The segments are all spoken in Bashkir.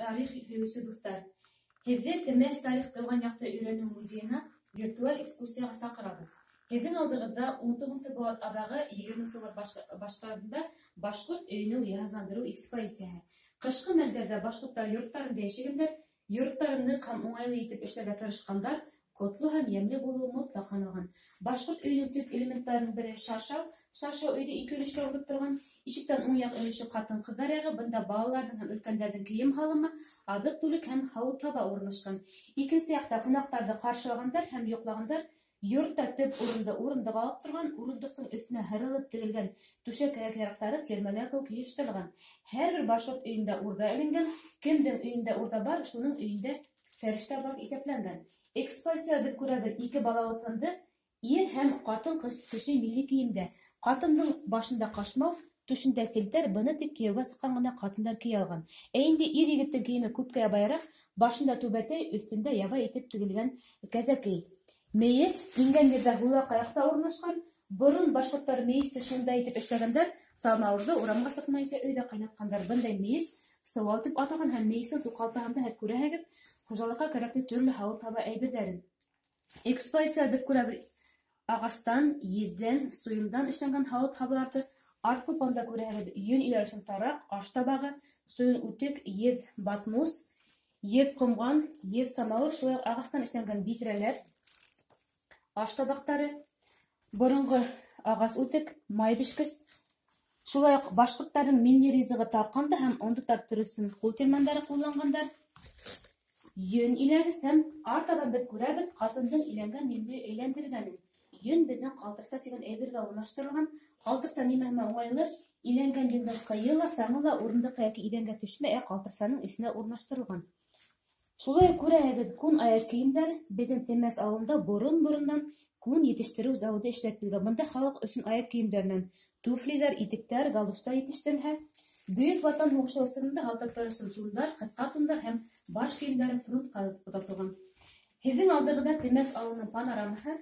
Тарих һөйөүсе дуҫтар! Һеҙҙе Темәс тарих тыуған яҡты өйрәнеү музейына виртуаль экскурсияға саҡырабыҙ. Һеҙҙең алдығыҙҙа 19 быуат аҙағы, 20 быуат баштарында башҡорт өйөнөң йыһазландырыу экспозицияһы. Ҡышҡы мәлдәрҙә башҡорттар йорттарында йәшәгәндәр, йорттарын ныҡ һәм уңайлы итеп эшләргә тырышҡандар, ҡотло һәм йәмле булыуы мотлаҡ һаналған. Башҡорт өйөнөң төп элементтарының береһе шаршау. Шаршау өйҙө ике өлөшкә бүлеп торған. Ишектән уң яҡ өлөшө ҡатын-ҡыҙҙар яғы, бында балаларҙың һәм өлкәндәрҙең кейем-һалымы, аҙыҡ-түлек һәм һауыт-һаба урынлашҡан. Икенсе яҡта ҡунаҡтарҙы ҡаршылағандар һәм йоҡлағандар. Йортта төп урынды урындыҡ алып торған, урындыҡтың өҫтөнә һырылып тегелгән түшәк кәрәк-яраҡтары тирмәлә кеүек йыйыштырылған. Һәр бер башҡорт өйөндә урҙа эленгән, кемдең өйөндә урҙа бар, шуның өйөндә фәрештә бар иҫәпләнгән. Экспозицияла беҙ күрәбеҙ ике балауыҙ һынды, ир һәм ҡатын кеше милли кейемдә. Ҡатындың башында ҡашмау, түшендә селтәр, быны тик кейәүгә сыҡҡан ғына ҡатындар кейә алған. Ә инде ир егеттең кейеме күпкә ябайыраҡ, башында түбәтәй, өҫтөндә ябай итеп тегелгән кәзәкей. Мейес ингән ерҙә һулаҡ аяҡта урынлашҡан. Борон башҡорттар мейесте шундай итеп эшләгәндәр, самауырҙы урамға сыҡмайынса өйҙә ҡайнатҡандар. Бындай мейес сыуал тип аталған һәм мейестең суҡалтаһында һеҙ күрәһегеҙ хужалыҡҡа кәрәкле төрлө һауыт-һаба әйберҙәрен. Экспозицияла беҙ күрәбеҙ ағастан, еҙҙән, суйындан эшләнгән һауыт-һабаларҙы. Артҡы планда күрәһегеҙ йөн иләр өсөн тараҡ, аш табағы, суйын үтек, еҙ батмус, еҙ ҡомған, еҙ самауыр, шулай уҡ ағастан эшләнгән биҙрәләр, аш табаҡтары, боронғо ағас үтек, май бешкес. Шулай уҡ башҡорттарҙың милли ризығы тарҡанда һәм ондо тарттырыу өсөн ҡул тирмәндәре ҡулланғандар. Йөн иләгес һәм артабан беҙ күрәбеҙ ҡатындың иләнгән йөндө әйләндергәнен. Йөн беҙҙең ҡалтырса тигән әйбергә урынлаштырылған. Ҡалтырса нимәһе менән уңайлы? Иләнгән йөндөң ҡыйы ла, саңы ла урындыҡҡа йәки иҙәнгә төшмәй, ә ҡалтырсаның эсенә урынлаштырылған. Шулай уҡ күрәһегеҙ күн аяҡ кейемдәре. Беҙҙең Темәс ауылында борон-борондан күн етештереү заводы эшләп килгән. Бында халыҡ өсөн аяҡ кейемдәренән туфлиҙәр, итектәр, галуштар етештерелһә, Бөйөк Ватан һуғышы осоронда һалдаттар өсөн тундар, ҡыҫҡа тундар һәм баш кейемдәре фронтҡа оҙатылған. Һеҙҙең алдығыҙҙа Темәс ауылының панорамаһы.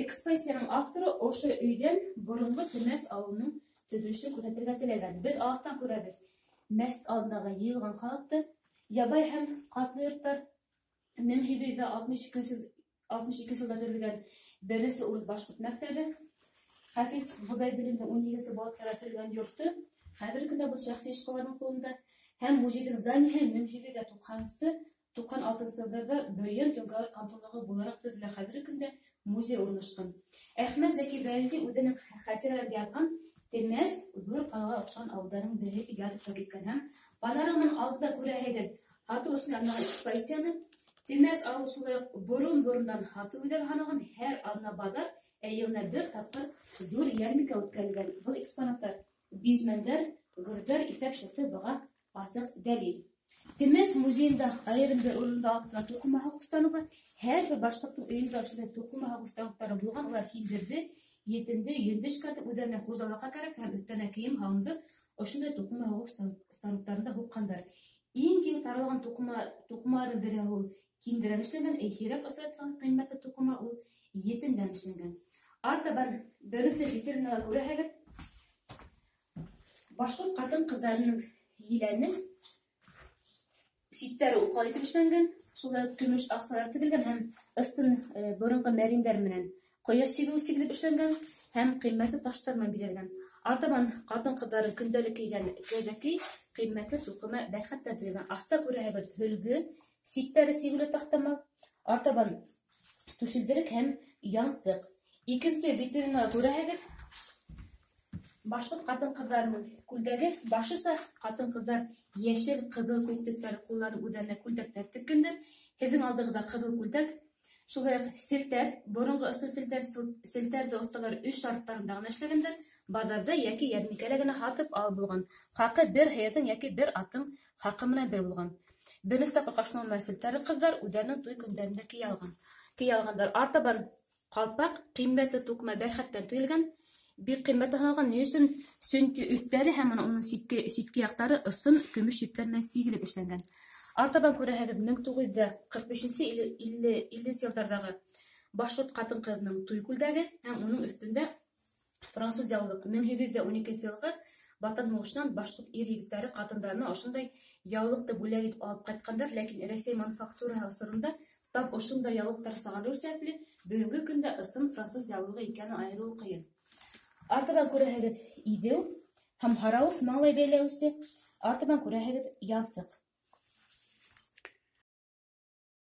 Экспозицияның авторы ошо өйҙән боронғо Темәс ауылының төҙөлөшөн күрһәтергә теләгән. Беҙ алыҫтан күрәбеҙ мәсет алдындағы йыйылған халыҡты, ябай һәм ҡатлы йорттар. 1862 йылда төҙөлгән беренсе урыҫ башҡорт мәктәбе, Хәфиз Ғөбәйҙуллиндың 17 быуаттара төҙөлгән йорто, хәҙерге көндә был шәхси эшҡыуарҙың ҡулында, һәм музейҙың зданиеһы 1896 йылдарҙа Бөрйән Түңгәүер кантонлығы булараҡ төҙөлә, хәҙерге көндә музей урынлашҡан. Әхмәт Зәки Вәлиди үҙенең хәтирәләрендә яҙған Темәс ҙур ҡалаға оҡшаған ауылдарҙың береһе тип яҙып та киткән. Һәм панораманың алдында күрәһегеҙ һатыу өсөн арналған экспозицияны. Темәс ауылы шулай уҡ борон-борондан һатыу үҙәге һаналған, һәр аҙна баҙар, ә йылына бер тапҡыр ҙур йәрминкә үткәрелгән. Был экспонаттар бизмәндәр, гөрҙәр, иҫәп шарты быға асыҡ дәлил. Темәс музейында айырым бер урында алып тора туҡыма һуғыу станогы. Һәр бер башҡорттоң өйөндә ошондай туҡыма һуғыу станоктары булған. Улар киндерҙе, етенде, йөндө эшкәртеп, үҙҙәренә хужалыҡҡа кәрәк һәм өҫтәнә кейем-һалымды ошондай туҡыма һуғыу станоктарында һуҡҡандар. Иң киң таралған туҡымаларҙың береһе ул киндерҙән эшләнгән, ә һирәк осрай торған ҡиммәтле туҡыма ул етендән эшләнгән. Артабан беренсе витринала күрәһегеҙ башҡорт ҡатын-ҡыҙҙарының еләне, ситтәре уҡал итеп эшләнгән, шулай уҡ көмөш аҡсалар тегелгән һәм ысын боронғо мәрендәр менән ҡояш сигеү сигелеп эшләнгән һәм ҡиммәтле таштар менән биҙәлгән. Артабан ҡатын-ҡыҙҙары көндәлек кейгән кәзәкей ҡиммәтле туҡыма бәрхәттән тегелгән. Аҫта күрәһегеҙ һөлгө, ситтәре сигеүле таҫтамал, артабан түшелдерек һәм янсыҡ. Икенсе витринала күрәһегеҙ башҡорт ҡатын-ҡыҙҙарының күлдәге. Башлыса ҡатын-ҡыҙҙар йәшел, ҡыҙыл күк төҫтәре ҡулланып үҙҙәренә күлдәктәр теккәндәр. Һеҙҙең алдығыҙҙа ҡыҙыл күлдәк, шулай уҡ селтәр, боронғо ысын селтәр, селтәрҙе оҫталар өй шарттарында ғына эшләгәндәр, баҙарҙа йәки йәрминкәлә генә һатып алып булған. Хаҡы бер һыйырҙың йәки бер аттың хаҡы менән бер булған. Бер нисә тапҡыр ҡашмау менән селтәрле ҡыҙҙар үҙҙәренең туй көндәрендә кейә алғандар. Артабан ҡалпаҡ, ҡиммәтле туҡыма бәрхәттән тегелгән, бик ҡиммәтле һаналған. Ни өсөн? Сөнки өҫтәре һәм уның ситке яҡтары ысын көмөш ептәр менән сигелеп эшләнгән. Артабан күрәһегеҙ 1945 илленсе йылдарҙағы башҡорт ҡатын-ҡыҙының туй күлдәге һәм уның өҫтөндә француз яулыҡ. 1812 йылғы Ватан һуғышынан башҡорт ир-егеттәре ҡатындарына ошондай яулыҡты бүләк итеп алып ҡайтҡандар, ләкин Рәсәй мануфактураһы осоронда тап ошондай яулыҡтар сығарыу сәбәпле, бөгөнгө көндә ысын француз яулығы икәнен айырыуы ҡыйын. Артабан күрәһегеҙ иҙеү һәм һарауыс маңлай бәйләүесе, артабан күрәһегеҙ янсыҡ.